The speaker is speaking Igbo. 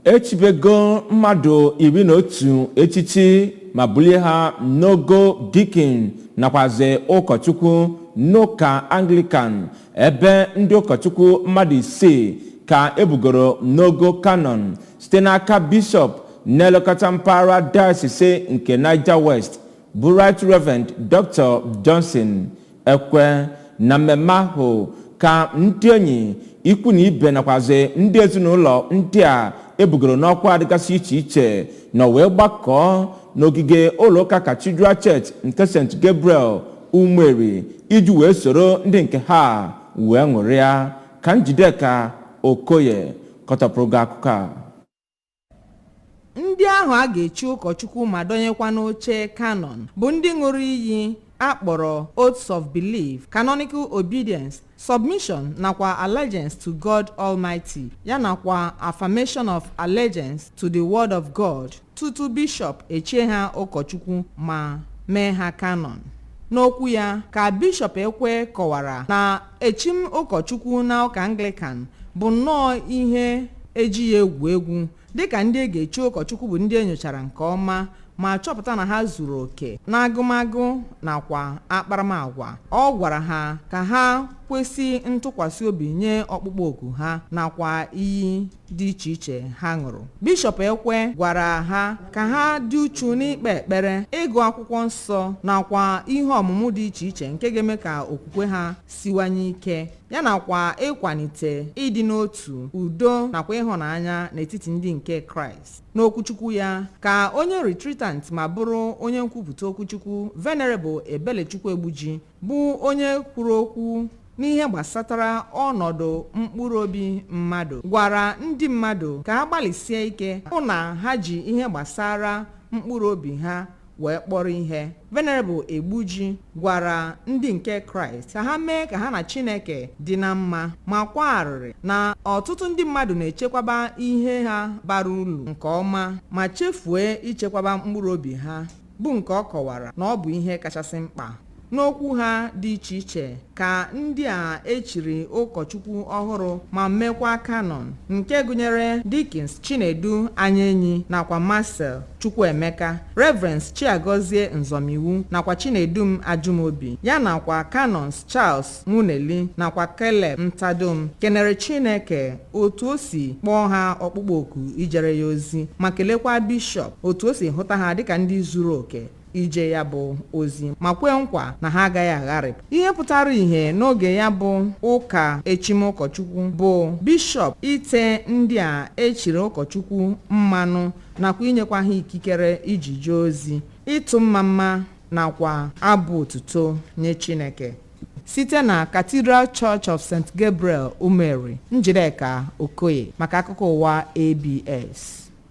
Echibego mmadụ 11 echichi ma bulie ha n'ogo deacon nakwazi ụkọchukwu n'Ụka Anglican, ebe ndị ụkọchukwu mmadụ 6 ka ebugoro n'ogo canon site n'aka bishọp na-elekọta mpaghara Diocese nke Niger West, bụ Right Reverend Dr. Johnson Ekwe. Na mmemme ahụ ka ndị enyi, ikwu na ibe nakwazi ndị ezinụlọ ndị a ebugoro n'ọkwa dịgasị iche iche nọ wee gbakọọ n'ogige ụlọ ụka Cathedral Church nke St. Gabriel, Umueri, iji wee soro ndị nke ha wee ṅụrịa. Ka Njideka Okoye kọtọpụrụ gị akụkọ a. Ndị ahụ a ga-echi ụkọchukwu ma dọnyekwa n'oche canon bụ ndị ṅụrụ iyi akpọrọ Oaths of Belief, Canonical Obedience, Submission nakwa Allegiance to God Almighty, ya nakwa Affirmation of Allegiance to the Word of God, tutu bishọp echie ha ụkọchukwu ma mee ha canon. N'okwu ya ka Bishọp Ekwe kọwara na echim ụkọchukwu na Ụka Anglican bụ nnọọ ihe ejighị egwu egwu, dịka ndị e ga-echi ụkọchukwu bụ ndị enyochara nke ọma ma chọpụta na ha zuru oke n'agụmagụ nakwa akparamagwa. Ọ gwara ha ka ha kwesị ntụkwasị obi nye ọkpụkpọ oku ha nakwa iyi dị iche iche ha ṅụrụ. Bishọp Ekwe gwara ha ka ha dị uchu n'ikpe ekpere, ịgụ Akwụkwọ Nsọ nakwa ihe ọmụmụ dị iche iche nke ga-eme ka okwukwe ha siwanye ike, ya nakwa ịkwalite ịdị n'otu, udo nakwa ịhụnanya n'etiti ndị nke Kraịst. N'okwuchukwu ya ka onye retreatant ma bụrụ onye nkwupụta okwuchukwu, Venerable Ebelechukwu Egbuji, bụ onye kwuru okwu n'ihe gbasatara ọnọdụ mkpụrụ obi mmadụ, gwara ndị mmadụ ka ha gbalịsie ike hụ na ha ji ihe gbasara mkpụrụ obi ha wee kpọrọ ihe. Venerable Egbuji gwara ndị nke Kraịst ka ha mee ka ha na Chineke dị na mma, ma kwa arịrị na ọtụtụ ndị mmadụ na-echekwaba ihe ha bara uru nke ọma ma chefue ichekwaba mkpụrụ obi ha, bụ nke ọ kọwara na ọ bụ ihe kachasị mkpa. N'okwu ha dị iche iche ka ndị a echiri ụkọchukwu ọhụrụ ma mekwa canon, nke gụnyere Deacons Chinedu Anyaenyi nakwa Marcel Chukwuemeka, Reverends Chiagozie Nzomiwu nakwa Chinedum Ajumobi, ya nakwa Canons Charles Nwuneli nakwa Caleb Ntadom, kenere Chineke otu o si kpọọ ha ọkpụkpọ oku ijere ya ozi, ma kelekwa bishọp otu o si hụta ha dịka ndị zuru oke ije ya bụ ozi, ma kwee nkwa na ha agaghị agharịpụ. Ihe pụtara ìhè n'oge ya bụ ụka echim ụkọchukwu bụ bishọp ite ndị a echiri ụkọchukwu mmanụ nakwa inyekwa ha ikikere iji jee ozi, ịtụ mma mma nakwa abụ otuto nye Chineke. Site na Cathedral Church of St. Gabriel, Umueri, Njideka Okoye maka akụkọ ụwa ABS.